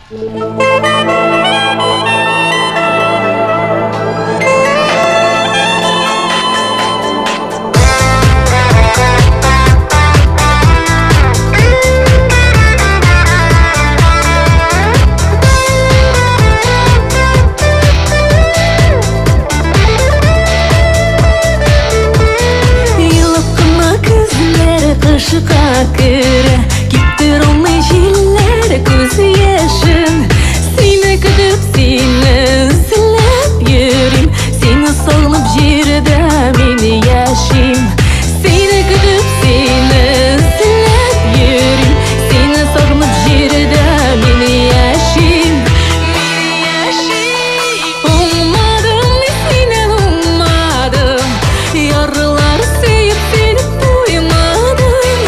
Кышка керә, киптер алмый җилләр күз яшен. Сине көтеп, сине эзләп йөрим, сине сагынып җирдә мин яшим. Сине көтеп, сине эзләп йөрим, сине сагынып җирдә мин яшим. Мин яшим. Уңмадым, мин синнән уңмадым, ярлар сөеп сине туймадым.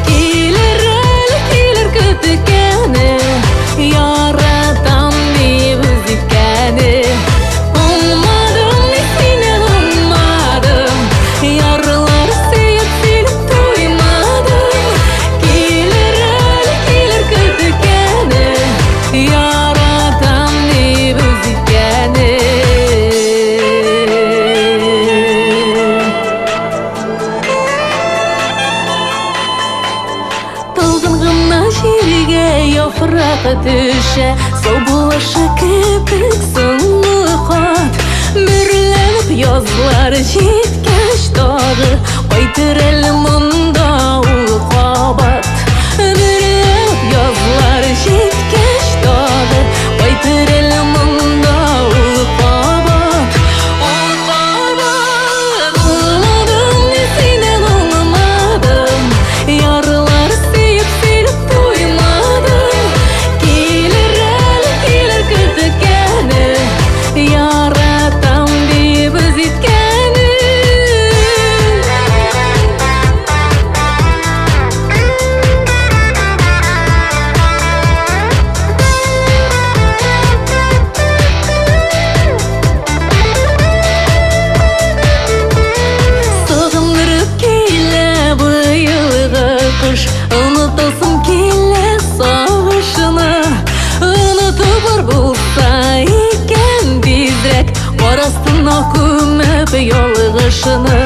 Килер әле, килер көткәне, яратам дип үз иткәне. Уңмадым, мин синнән уңмадым, ярлар сөеп сине туймадым. Килер әле, килер көткәне, яратам дип үз иткәне. Талгын гына җиргә яфрак төшә, саубуллаша кебек соңгы кат. Бөрләнеп язлар җиткәч тагы, кайтыр әле монда ул кабат. Бөрләнеп язлар җиткәч тагы, кайтыр әле монда ул кабат. Ул кабат. Уңмадым, мин синнән уңмадым, ярлар сөеп сине туймадым. Килер әле, килер көткәне, яратам дип үз иткәне. Сагындырып килә быелгы кыш, онытасым килә сагышны. Онытып булса икән тизрәк, кар астына күмеп ялгышны.